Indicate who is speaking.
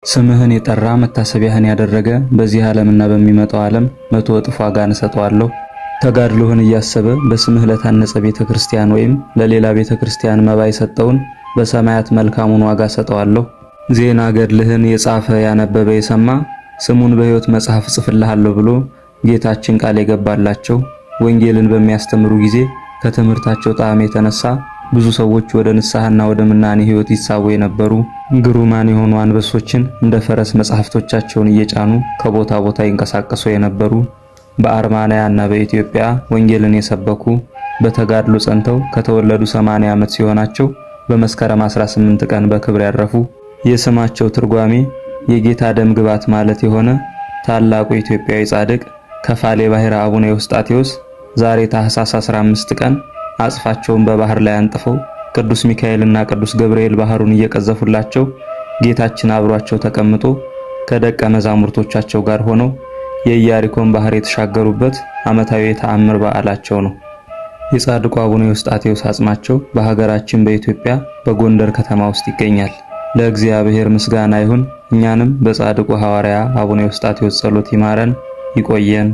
Speaker 1: ስምህን የጠራ መታሰቢያህን ያደረገ በዚህ ዓለምና በሚመጣው ዓለም 100 እጥፍ ዋጋን እሰጠዋለሁ። ተጋድሎህን እያሰበ በስምህ ለታነጸ ቤተክርስቲያን ወይም ለሌላ ቤተክርስቲያን መባ የሰጠውን በሰማያት መልካሙን ዋጋ እሰጠዋለሁ። ዜና ገድልህን የጻፈ ያነበበ የሰማ ስሙን በሕይወት መጽሐፍ እጽፍልሃለሁ ብሎ ጌታችን ቃል የገባላቸው ወንጌልን በሚያስተምሩ ጊዜ ከትምህርታቸው ጣዕም የተነሳ ብዙ ሰዎች ወደ ንስሐና ወደ ምናኔ ሕይወት ይሳቡ የነበሩ ግሩማን የሆኑ አንበሶችን እንደ ፈረስ መጽሐፍቶቻቸውን እየጫኑ ከቦታ ቦታ ይንቀሳቀሱ የነበሩ በአርማንያ እና በኢትዮጵያ ወንጌልን የሰበኩ በተጋድሎ ጸንተው ከተወለዱ 80 ዓመት ሲሆናቸው በመስከረም 18 ቀን በክብር ያረፉ የስማቸው ትርጓሜ የጌታ ደም ግባት ማለት የሆነ ታላቁ ኢትዮጵያዊ ጻድቅ ከፋሌ ባሕር አቡነ ኤዎስጣቴዎስ ዛሬ ታኅሳስ 15 ቀን አጽፋቸውን በባህር ላይ አንጥፈው ቅዱስ ሚካኤልና ቅዱስ ገብርኤል ባህሩን እየቀዘፉላቸው ጌታችን አብሯቸው ተቀምጦ ከደቀ መዛሙርቶቻቸው ጋር ሆነው የኢያሪኮን ባህር የተሻገሩበት ዓመታዊ የተአምር በዓላቸው ነው። የጻድቁ አቡነ ኤዎስጣቴዎስ አጽማቸው በሀገራችን በኢትዮጵያ በጎንደር ከተማ ውስጥ ይገኛል። ለእግዚአብሔር ምስጋና ይሁን። እኛንም በጻድቁ ሐዋርያ አቡነ ኤዎስጣቴዎስ ጸሎት ይማረን፣ ይቆየን።